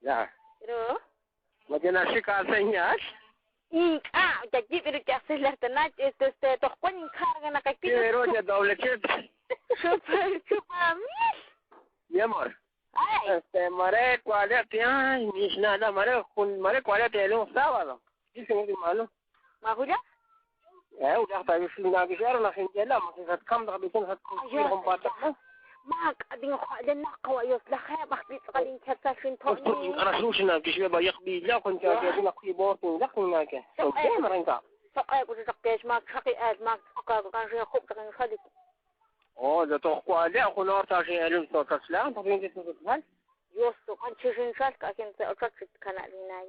Ya. Pero Ma tiene chica señal. Inka, ya pero ya se la tanach, tojuan encarga na Pero ya doble chip. Super chupa mil. Mi amor. Ay, Mare, cuál es, ay, ni nada, mare, mare, cuál es, el sábado. Dicen que malo. ¿Majuya? ولا طيب شو ناقص أنا خنجلا ما في كم دخل بيكون هتكون باتنا. ما قاعدين خالنا قوي لا خير بخبي قاعدين كرتاشين توني. أنا شو شنا كيش بقى يقبي لا كنت جاي نقي بورتين لا كنا كه. كم رنكا. سقى كنت تقيش ما شقي آد ما سقى كان شيء خب كان خالي. أوه ده تقوى لا خنار تاشي ألم تتصلا تبين تتصل. يوسف كان شيء شالك أكن تأكل كان علينا.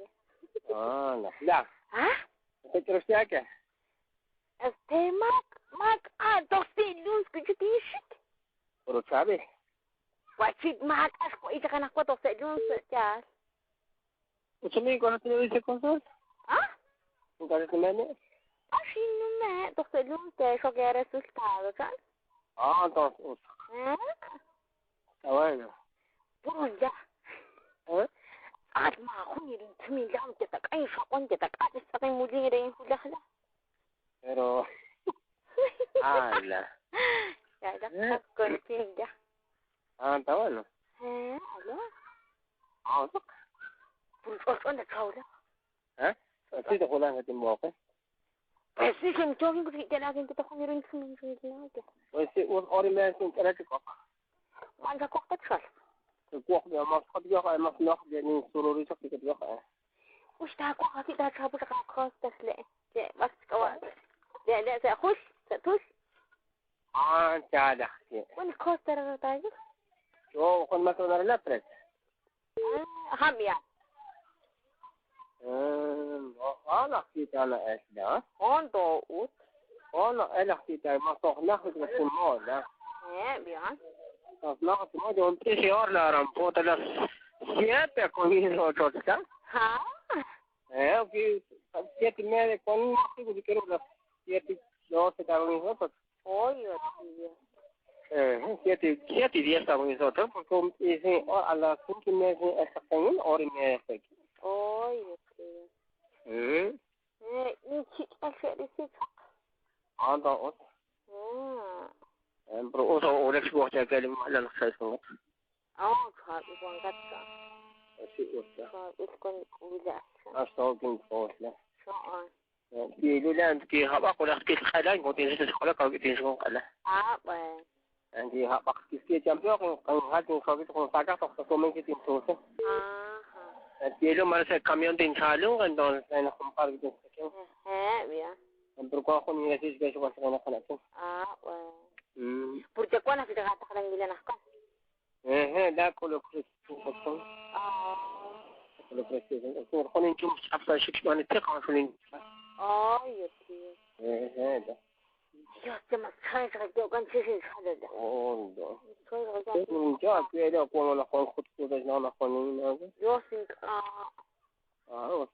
آه لا لا. ها؟ تكرفتيك. Mak dosti luz kuchitishik. Pero sabe. Wachit mak asco y te ganas cuatro luz ya. ¿Usted cuando te dice cosas? ¿Ah? ¿Nunca te mene? Así no me dosti luz te eso que resultado, ¿sabes? Ah, entonces. ¿Eh? Está bueno. Puro ya. ¿Eh? Ma junir tmi lam te tak ay shaqon te tak ay saqin mulirin hulahla. Pero ala. Ya, ya, con ya. Ah, está bueno. ¿Aló? Ah, no. Pues, ¿dónde chaula? ¿Eh? Sí, te juegan que te mueve. Pues sí, que yo que te la gente te juega en su Pues sí, un orime sin querer que coja. Manda coja chal. Que coja, más coja, más no, de ni solo rizo que te coja. وش تاكو كده تشابو خاص تسلق. لا بس كوا. لا لا تأخذ تأخذ. آه تعال أختي. وين كوستر طيب؟ شو كل ما كنا لا بريس. هم يعني. أنا أختي تعال إيش ده؟ هون ضوء. أنا أختي تعال ما صح ناخذ بس المال. إيه بيان. ناخذ ما ده أنت شيء لا رامبو تلا siete con ocho, ¿está? ها. Okay, 7:30 con no quiero las 7:12 estaba nosotros. Oye, 7:10 estamos nosotros, porque dicen a las 5:30 está bien, hora y media está aquí. Oye, anda ot. Pero oso orex bocha que le mala no sé eso. Ah, claro, igual gato. Sí, otra. con ولا. أستوقن فوتلا. شو؟ كي لولا كي هبق ولا كي الخلا كنت نزلت خلا كنت نزلت خلا. آه بقى. عندي هبق كي كي جنبي كن هاد نخاف تكون ساكت تخصص من كي تنسوس. آه. كي لو مرة كاميون تنشالو entonces أنا خم قارب تنسكين. ها بيا. pero cuando ni decís que eso va a ser una conexión. Ah, bueno. Porque cuando se te gasta la nasca. لا كله كله آه. كله كله خلينا نشوف أفضل شيء ما نتقع خلينا. آه يا تي. هذا. يا ما تخايش غادي وكان تشي شحال هذا. أوه ده. تخايش غادي. من جا كده كنا نخون خطوة نحن نخون يوسف آه. آه.